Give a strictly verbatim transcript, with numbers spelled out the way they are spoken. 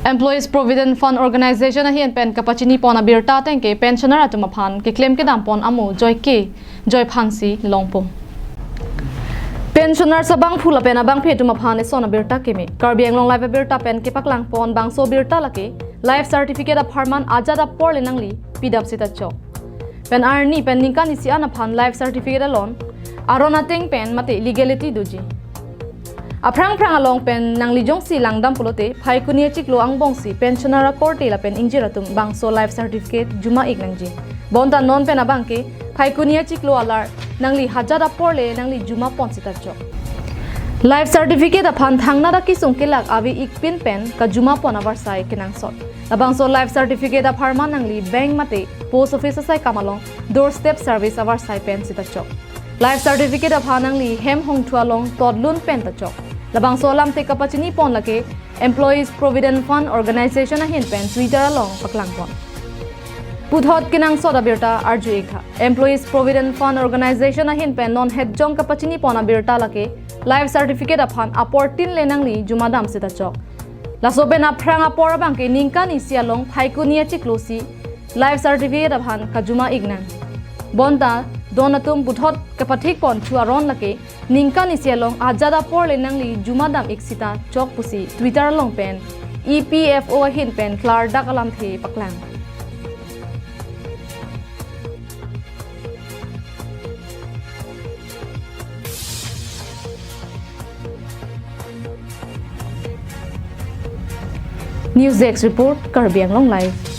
Employees Provident Fund Organization ahin pen kapachini pon abirta ateng ke pensioner atum aphan keklem kedam pon amo joike joiphansi longpo. Pensioner abangphu lapen abangpi atum aphan eson abirta keme. Karbi Anglong Live abirta pen kepaklang pon bangso abirta lake life certificate apharman ajat apor le nangli pidam sita chok. Pen arni pen ningkan isi an aphan life certificate alon aron ateng pen mate legality doji. Aphrang phrang along pen nangli jongsi langdam pulote Phaikuni achiklo angbongsi pensioner akorte lapen ingjir atum bangso life certificate juma ik nangji. Bonta non pen abang ke Phaikuni achiklo alar nangli ajat apor le nangli juma pon sita chok. Life certificate aphan thangnat akesung kelak ave ik pin pen kajuma pon avarsai kenangsot. Labangso life certificate apharman nangli bank mate post office asai kam along doorstep service avarsai pen sita chok. Life certificate aphan nangli hem hongthu along totlun pen ta chok. Labangso alamthe kapachini pon lake Employees Provident Fund Organization ahin pen Twitter along paklang pon. Puthot kenangsot abirta arju ik tha. Employees Provident Fund Organization ahin pen non hetjong kapachini pon abirta lake life certificate aphan apor tin le nangli juma dam sita chok. Laso pen aphrang apor abang ke ningkan isi along Phaikuni achiklo si life certificate aphan kajuma ik nang. Bonta don atum puthot kapathik pon thu aron lake ningkan isi along ajat apor le nangli juma dam ik sita chok pusi Twitter along pen E P F O ahin pen klardak alamthe paklang. News Desk Report, Karbi Anglong Live.